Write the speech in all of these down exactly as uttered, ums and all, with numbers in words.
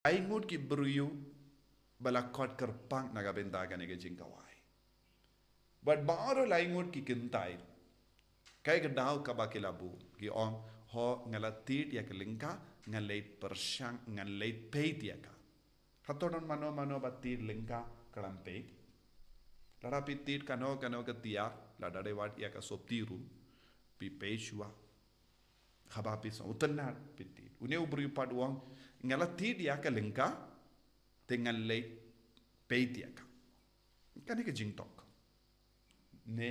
Lai ngut ki briew ba la khot kyrpang na ka bynta kane ka jingkawai. Bad baroh lai ngut ki kynthai, kaei ka daw kaba ki la buh? Ki ong, ho nga la tied ïa ka lyngkha, ngan leit pyrshang, ngan leit peit ïa ka. Hato don mano mano ba tied lyngkha khlem peit? Lada phi tied kano kano ka tiar, lada dei wat ïa ka sopti ruh, phi peit shuwa. Haba phi sngewtynnat phi tied. Une u briew pat u ong, nga la tied ïa ka lyngkha, te ngan leit peit ïa ka. Kane ka jingthok. Ne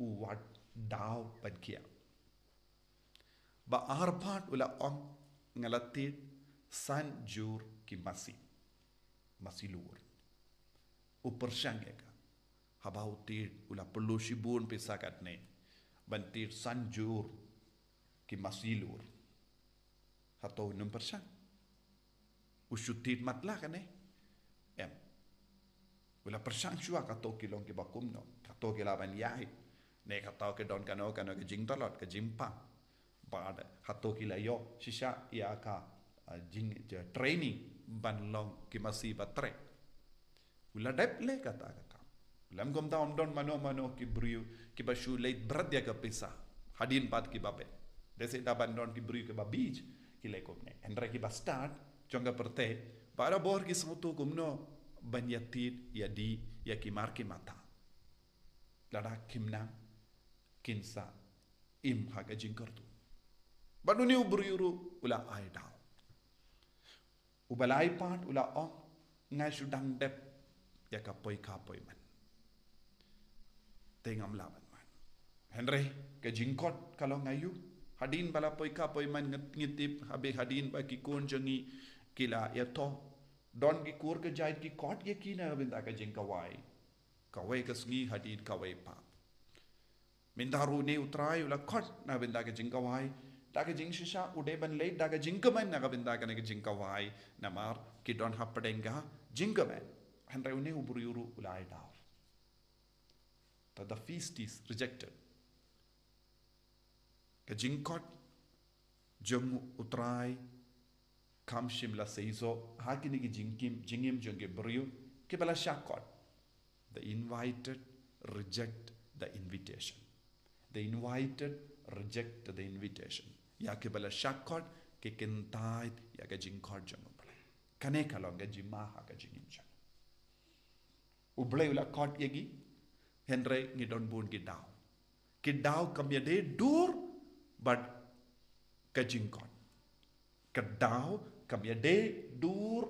u wad daw ban khia. Ba ar pat u la ong, nga la tied san jur ki masi. Masi lur. U pyrshang ïa ka. Haba u tied, u la pynlut shibun pisa katne ban tied san jur ki masi lur. Hato un ym pyrshang? U shu tied matlah kane? Em. U la pyrshang shuwa, kato ki long kiba kumno, kato ki lah ban ïaid, ne kato ki don kano kano ka jingtlot, ka jingpang. Bad hato ki la ïoh shisha ïa ka, ah, jing, ja, training ban long ki masi ba treh. U la dep leh kata ka kam. Lem kumta ym don mano mano ki briew kiba shu leit bret ïa ka pisa. Hadien pat kiba beh. Dei seh da ban don ki briew kiba bit, ki leh kumne. Hynrei kiba stad jong ka pyrthei, barabor ki sngewthuh kumno ban ïa tied, ïa die ïa ki mar ki mata. Lada kim nang, kin sa im ha ka jingkyrduh. Bad une u briew ruh u la ai daw. Uba lai pat u la ong, nga shu dang dep ïa ka poi kha poi man. Te ngam lah ban man. Hynrei ka jingkhot ka long aïu? Hadien ba la poi kha poi man, ngi tip, haba hadien ba ki khun jong ngi ki la ïathoh, don ki kur ka jait ki khot ïa ki na ka bynta ka jingkawai. Kawei ka sngi hadien kawei pat. Mynta ruh une u Trai u la khot na ka bynta ka jingkawai. Da ka jingshisha u dei ban leit da ka jingkmen na ka bynta kane ka jingkawai. Namar ki don hapdeng ka jingkmen. Hynrei une u briew ruh u la ai daw. But the feast is rejected. Ka jingkhot jong u Trai kam shym la seisoh ha kine ki jingim, jingim jong ki briew kiba la shah khot. The invited reject the invitation. The invited reject the invitation. Ïa kiba la shah khot ki kyntait ïa ka jingkhot jong u Blei. Kane ka long ka jingma ha ka jingim jong U Blei u la khot ïa ki, hynrei ngi don bun ki daw. Ki daw kam ïadei dur bad ka jingkhot. Ka daw kam ïadei dur